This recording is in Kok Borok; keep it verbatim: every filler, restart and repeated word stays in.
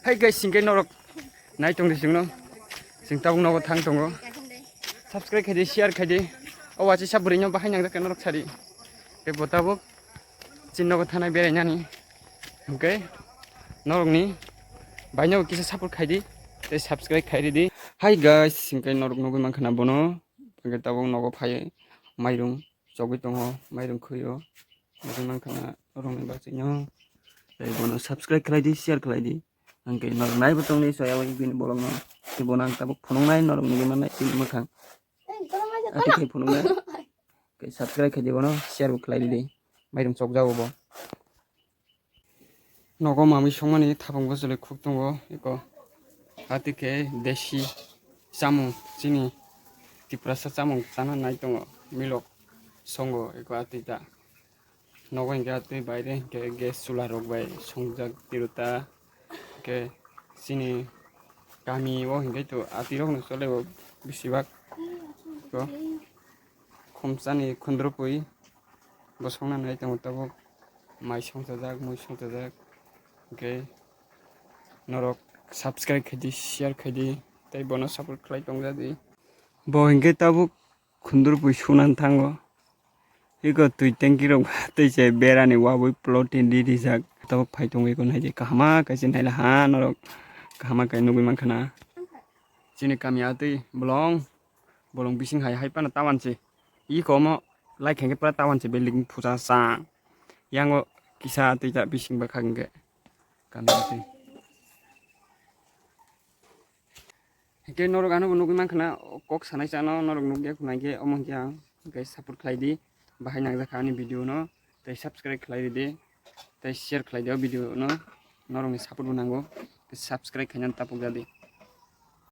Hai guys, hingke norok nai tongdi chwngno. Chwng tabuk nogo thang tongo. Subscribe khaidi, share khaidi. O wachi sab bwrwino bahai nangjak khe norok sadi. Tei bo tabuk chini nogo thanai berainani. Hingke norokni baino kisa support khaidi. Tei subscribe khairidi. Hai guys, hingke norok nugui mankha na bono. Hingke tabuk nogo phai mairung chogwi tongo, mairung khwio. Nugui mankha na norokni bagwino. Tei bono subscribe khlaidi, share khlaidi. Hingke norok naibo tongdi soya ui bini bolongno. Tei bono ang tabuk phunuknai norok nugui mannai tini mwkhang. Ati khai phunuknai. Tei subscribe khaidi bono, share bo khlaidi. Mairung chokjago bo. Nogo mamui songmani thapung bwchwlwi khuk tongo eko. Ati khe desi chamung chini Tiprasa chamung chana nai tongo milok songo eko ati ta. Nogo hingke atwi baire hingke gas chula rok bai songjak tirota. Hingke chini kami o hingke to atwi rok no chole o besibak. Ko khumsani khundrupui bo songna nai tongo tabuk mai songchajak mui songchajak. Hingke norok subscribe khaidi share khaidi tei bono support khlai tongjadi. Bo hingke tabuk khundrupui sunan thango. Iko twi tanki rok tei se berani wabui plot tin di rijak. Tabuk phai tongo iko naidi kahama kaisa naila ha norok kahama kai nugui mankha na. Chini kami atwi bolong bolong bising hai hai phano tawan se. Iko omo lai khe pura tawan se building phusa sa. Yango kisa twi ta bising bwkha hwnkhe kami atwi. Hingke norok ano bo nugui mankha na kok sanai chano norok nugya khuna hingke omo hingke ang hingke support khlai di bahai nangjak kha ani video no tei subscribe khlai di tei share khlai di o video no norok ni support bo nango tei subscribe khaina tapuk jadi.